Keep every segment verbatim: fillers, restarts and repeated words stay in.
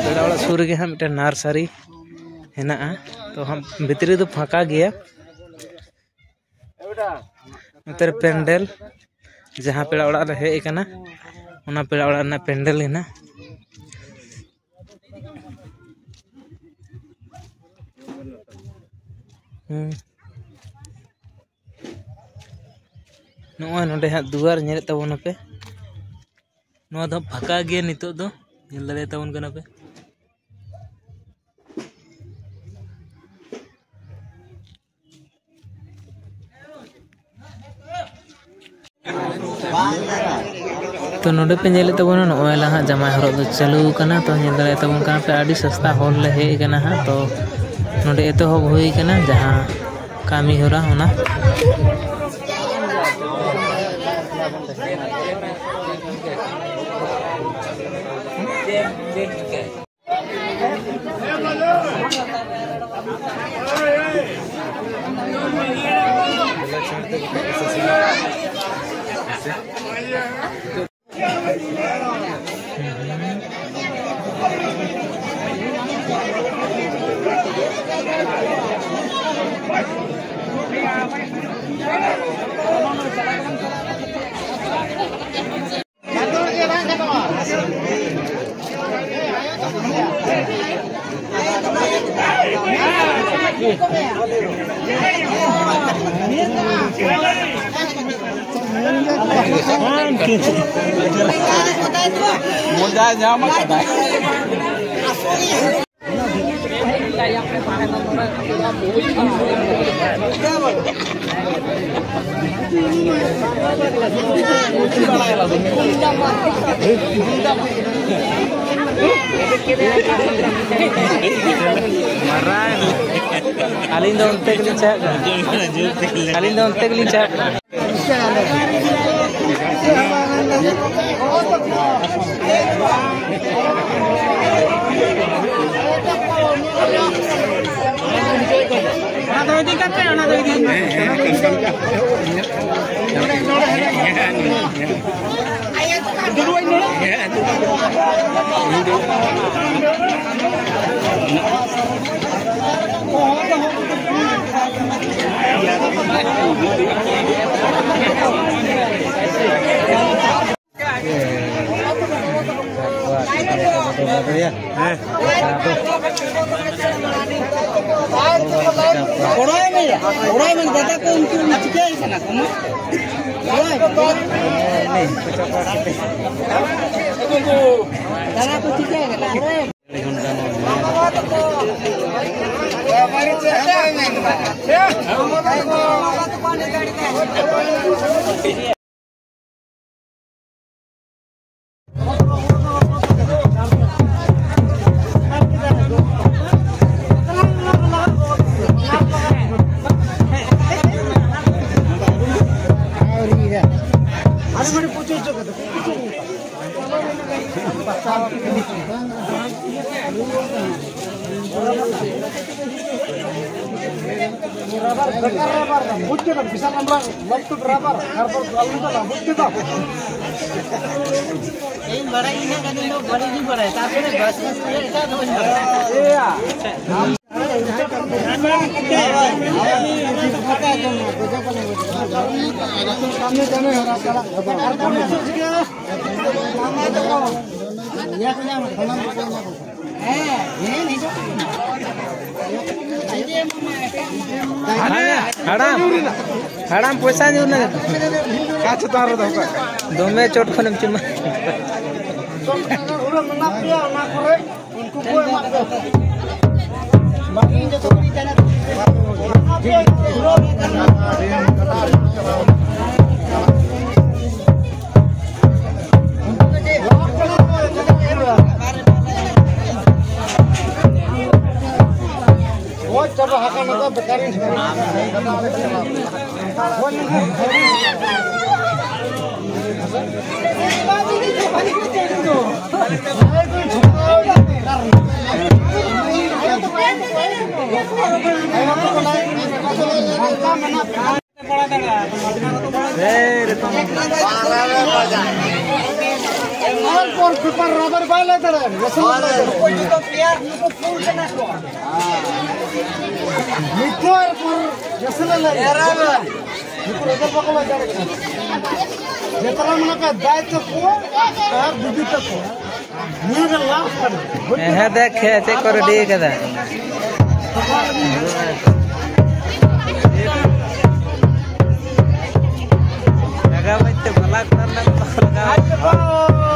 ᱯᱮᱲᱟ ᱚᱲᱟᱜ ᱥᱩᱨ ᱨᱮᱜᱮ ᱦᱟᱸᱜ ᱢᱤᱫᱴᱮᱱ ᱱᱟᱨᱥᱟᱨᱤ ᱦᱮᱱᱟᱜᱼᱟ᱾ ᱛᱚ ᱦᱟᱸᱜ ᱵᱷᱤᱛᱨᱤ ᱫᱚ ᱯᱷᱟᱸᱠᱟ ᱜᱮᱭᱟ᱾ ᱱᱚᱛᱮ ᱨᱮ ᱯᱮᱱᱰᱮᱞ, ᱡᱟᱦᱟᱸ ᱯᱮᱲᱟ ᱚᱲᱟᱜ ᱞᱮ ᱦᱮᱡ ᱟᱠᱟᱱᱟ, ᱚᱱᱟ ᱯᱮᱲᱟ ᱚᱲᱟᱜ ᱨᱮᱱᱟᱜ ᱯᱮᱱᱰᱮᱞ ᱦᱮᱱᱟᱜ᱾ ᱦᱩᱸ᱾ ᱱᱚᱜᱼᱚᱭ ᱱᱚᱰᱮ ᱦᱟᱸᱜ ᱫᱩᱣᱟᱨ ᱧᱮᱞᱮᱫ ᱛᱟᱵᱚᱱᱟᱯᱮ, ᱱᱚᱣᱟ ᱫᱚ ᱦᱟᱸᱜ ᱯᱷᱟᱸᱠᱟ ᱜᱮᱭᱟ ᱱᱤᱛᱚᱜ ᱫᱚ, ᱧᱮᱞ ᱫᱟᱲᱮᱭᱟᱛᱟᱵᱚᱱ ᱠᱟᱱᱟ ᱯᱮ᱾ ᱛᱚ ᱱᱚᱰᱮ ᱯᱮ ᱧᱮᱞᱮᱫ ᱛᱟᱵᱚᱱᱟ, ᱱᱚᱜᱼᱚᱭ ᱞᱟᱦᱟ ᱡᱟᱢᱟᱭ ᱦᱚᱨᱚᱜ ᱫᱚ ᱪᱟᱹᱞᱩ ᱟᱠᱟᱱᱟ᱾ ᱛᱚ ᱧᱮᱞ ᱫᱟᱲᱮᱭᱟᱜ ᱛᱟᱵᱚᱱ ᱠᱟᱱᱟ ᱯᱮ, ᱟᱹᱰᱤ ᱥᱚᱥᱛᱟ ᱦᱚᱲ ᱞᱮ ᱦᱮᱡ ᱟᱠᱟᱱᱟ ᱦᱟᱸᱜ᱾ ᱛᱚ ᱱᱚᱰᱮ ᱮᱛᱚᱦᱚᱵ ᱦᱩᱭ ᱟᱠᱟᱱᱟ ᱡᱟᱦᱟᱸ ᱠᱟᱹᱢᱤ ᱦᱚᱨᱟ ᱚᱱᱟ᱾ ᱢᱚᱡᱟ ᱧᱟᱢ ᱟᱠᱟᱫᱟᱭ᱾ ᱟᱹᱞᱤᱧ ᱫᱚ ᱚᱱᱛᱮ ᱜᱮᱞᱤᱧ ᱪᱟᱞᱟᱜ ᱠᱟᱱᱟ᱾ ᱟᱹᱞᱤᱧ ᱫᱚ ᱚᱱᱛᱮ ᱜᱮᱞᱤᱧ ᱪᱟᱞᱟᱜ ᱠᱟᱱᱟ᱾ ᱚᱱᱟ ᱫᱚ ᱤᱫᱤ ᱠᱟᱛᱮ, ᱚᱱᱟ ᱫᱚ ᱤᱫᱤ ᱢᱮ᱾ ᱜᱚᱲᱚᱭ ᱢᱮ ᱭᱟ, ᱜᱚᱲᱚᱭ ᱢᱮ, ᱫᱟᱫᱟ ᱠᱚ ᱩᱱᱠᱩ ᱪᱤᱠᱟᱹᱭ ᱠᱟᱱᱟ ᱠᱚ, ᱢᱟ? ᱜᱚᱲᱚᱭ ᱢᱮ᱾ ᱫᱟᱫᱟ ᱠᱚ ᱪᱤᱠᱟᱹᱭ ᱠᱟᱱᱟ? ᱨᱟᱵᱟᱨ, ᱵᱮᱠᱟᱨ ᱨᱟᱵᱟᱨ, ᱵᱩᱡᱽ ᱠᱮᱫᱟᱢ, ᱵᱤᱥᱟᱞ ᱟᱢᱨᱟ ᱞᱚᱠᱴᱩᱠ ᱨᱟᱵᱟᱨ, ᱨᱟᱵᱟᱨ ᱟᱞᱩ ᱫᱚ ᱵᱟᱝ, ᱵᱩᱡᱽ ᱠᱮᱫᱟᱢ? ᱤᱧ ᱵᱟᱲᱟᱭ, ᱤᱧ ᱦᱚᱸ ᱠᱟᱹᱴᱤᱡ ᱫᱚ ᱵᱟᱹᱲᱤᱡ ᱤᱧ ᱵᱟᱲᱟᱭᱟ, ᱛᱟᱨᱯᱚᱨᱮ ᱵᱟᱥ ᱵᱟᱥ ᱛᱮ ᱮᱴᱟᱜ ᱫᱚ ᱵᱟᱹᱧ ᱵᱟᱲᱟᱭᱟ᱾ ᱮᱭᱟ᱾ ᱦᱟᱲᱟᱢ, ᱦᱟᱲᱟᱢ ᱯᱚᱭᱥᱟ ᱧᱩᱨ ᱱᱟ᱾ ᱫᱚᱢᱮ ᱪᱚᱴ ᱠᱷᱚᱱᱮᱢ ᱪᱩᱢᱟ᱾ ᱩᱱᱟᱹᱜ ᱢᱮᱱᱟᱜ ᱯᱮᱭᱟ, ᱚᱱᱟ ᱠᱚᱨᱮ ᱩᱱᱠᱩ ᱠᱚ ᱮᱢᱟᱜ ᱠᱚ᱾ ᱵᱟᱹᱠᱤ ᱡᱚᱛᱚ ᱠᱚ ᱤᱫᱤᱭᱟ᱾ ᱜᱚᱡ ᱪᱟᱵᱟ ᱟᱠᱟᱱᱟ ᱠᱚ, ᱵᱮᱠᱟᱨᱤ᱾ ᱟᱨ ᱯᱚᱨ ᱯᱮᱯᱟᱨ ᱨᱟᱵᱟᱨ ᱵᱟᱭ ᱞᱟᱹᱭ ᱫᱟᱲᱮᱭᱟᱜᱼᱟ᱾ ᱱᱤᱛᱚᱜ ᱟᱨ ᱯᱚᱨ ᱡᱮᱥᱮ ᱞᱮ ᱞᱟᱹᱭ᱾ ᱱᱩᱠᱩ ᱨᱮᱡᱟᱞᱴ ᱵᱟᱠᱚ ᱞᱟᱹᱭ ᱫᱟᱲᱮᱭᱟᱜ ᱠᱟᱱᱟ᱾ ᱡᱚᱛᱚ ᱦᱚᱲ ᱢᱮᱱᱟᱜ ᱠᱚᱣᱟ, ᱫᱟᱭ ᱛᱟᱠᱚ ᱟᱨ ᱫᱤᱫᱤ ᱛᱟᱠᱚ᱾ ᱱᱤᱭᱟᱹ ᱜᱮ ᱞᱟᱥᱴ ᱠᱟᱱᱟ᱾ ᱦᱮᱸ, ᱫᱮᱠᱷ, ᱪᱮᱫ ᱠᱚ ᱨᱮᱰᱤ ᱠᱟᱫᱟ᱾ ᱞᱟᱜᱟᱣ ᱵᱟᱹᱧ ᱛᱮ ᱵᱟᱞᱟ ᱠᱚ ᱨᱮᱱᱟᱜ ᱵᱟᱠᱚ ᱞᱟᱜᱟᱣ᱾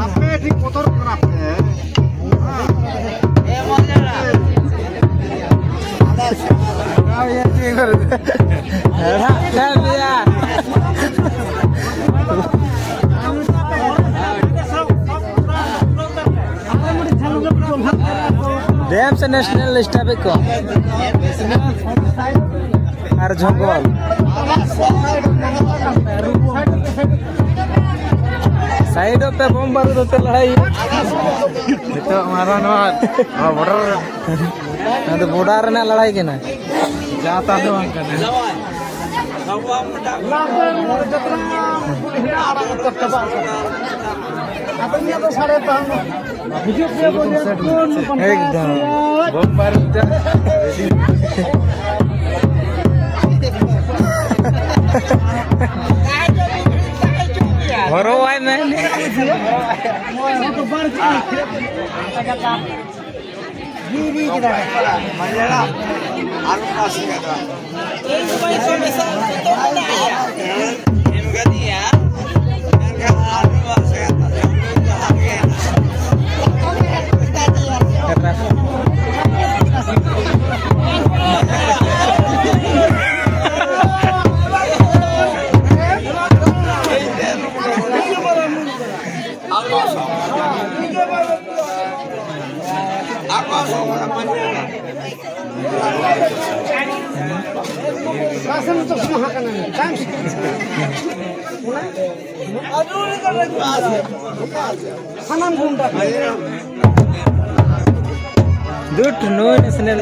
ᱟᱯᱮ ᱴᱷᱤᱠ ᱵᱚᱛᱚᱨᱚᱜ ᱠᱟᱱᱟ ᱯᱮ᱾ ᱰᱮᱢ ᱥᱮ ᱱᱮᱥᱱᱟᱞ ᱮᱥᱴᱟᱵᱞᱤᱥ ᱠᱚ ᱟᱨ ᱡᱚᱝᱜᱚᱞ ᱥᱟᱭᱤᱰ ᱯᱮ ᱵᱳᱢ ᱵᱟᱹᱨᱩᱫ ᱟᱛᱮ ᱞᱟᱲᱟᱭ ᱦᱩᱭᱩᱜᱼᱟ᱾ ᱱᱤᱛᱚᱜ ᱢᱟᱨᱟᱝ ᱱᱚᱣᱟ, ᱱᱚᱣᱟ ᱵᱚᱰᱟᱨ ᱨᱮ᱾ ᱱᱚᱣᱟ ᱫᱚ ᱵᱚᱰᱟᱨ ᱨᱮᱱᱟᱜ ᱞᱟᱲᱟᱭ ᱠᱟᱱᱟ᱾ ᱡᱟᱦᱟᱸ ᱛᱟᱦᱟᱸ ᱫᱚ ᱵᱟᱝ ᱠᱟᱱᱟ᱾ ᱟᱫᱚ ᱱᱤᱭᱟᱹ ᱫᱚ ᱥᱟᱲᱮ ᱛᱟᱦᱮᱱ᱾ ᱦᱤᱡᱩᱜ ᱯᱮ, ᱵᱚᱞᱮ, ᱮᱠᱫᱚᱢ᱾ ᱵᱳᱢ ᱵᱟᱨᱩᱫ ᱛᱮ᱾ ᱦᱚᱨᱚᱣᱟᱭ ᱢᱮ᱾ ᱟᱨ ᱚᱠᱟ ᱥᱮᱫ? ᱨᱟᱥᱚᱱ ᱪᱚᱥᱢᱟ ᱦᱟᱸᱜ ᱠᱟᱱᱟ, ᱛᱟᱭᱚᱢ ᱥᱮᱫ᱾ ᱥᱟᱱᱟᱢ ᱜᱩᱱᱰᱟ᱾ ᱫᱩᱴ ᱱᱚᱭ ᱱᱮᱥᱱᱮᱞ᱾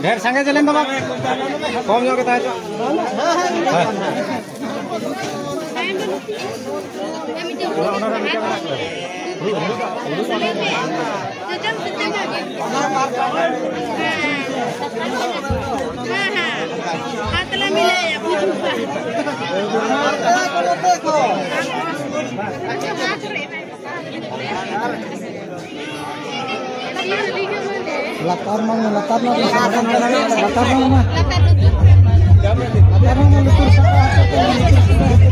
ᱰᱷᱮᱨ ᱥᱟᱸᱜᱮ ᱡᱮᱞᱮᱧ ᱫᱚ ᱵᱟᱝ, ᱠᱚᱢ ᱧᱚᱜ ᱜᱮ ᱛᱟᱦᱮᱸ ᱦᱚᱪᱚ᱾ ᱦᱮᱸ᱾ ᱦᱮᱸ, ᱦᱮᱸ᱾ ᱦᱟᱛ ᱞᱮ ᱢᱤᱞᱟᱹᱭᱟ, ᱵᱩᱡᱷᱟᱹᱣ᱾ ᱞᱟᱛᱟᱨ ᱢᱟ, ᱞᱟᱛᱟᱨ ᱢᱟ, ᱞᱟᱛᱟᱨ ᱢᱟ᱾ ᱞᱟᱛᱟᱨ ᱢᱟ, ᱞᱩᱛᱩᱨ ᱥᱟᱯᱷᱟ ᱦᱚᱪᱚ ᱠᱚ, ᱞᱩᱛᱩᱨ ᱥᱟᱯᱷᱟ᱾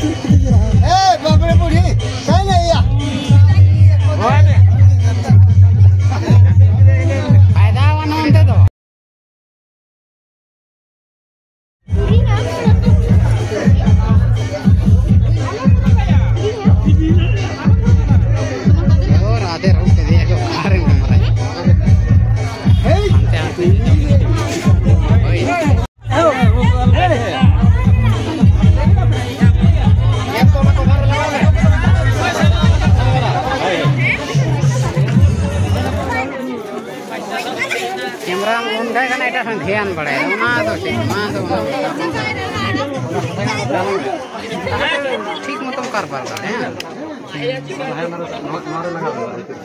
ए, बाप रे बूढ़ी, कहीं नहीं या। फायदा वन होते तो। और आधे रहू के दिया जो खा रहे हैं हमारा। अंते, अंते। कैमरा ऑन ᱠᱟᱱᱟ, ᱮᱴᱟᱜ ᱴᱷᱮᱱ ᱫᱷᱮᱭᱟᱱ ᱵᱟᱲᱟᱭᱟ, ᱚᱱᱟ ᱫᱚ ᱪᱮᱫ, ᱚᱱᱟ ᱫᱚ ᱚᱱᱟ ᱫᱚ ᱴᱷᱤᱠ ᱢᱚᱛᱚ ᱵᱟᱨ ᱵᱟᱨ ᱵᱟᱨ, ᱦᱮᱸ᱾ ᱱᱚᱣᱟ, ᱱᱚᱣᱟ ᱨᱮ ᱞᱟᱜᱟᱣ ᱫᱚ᱾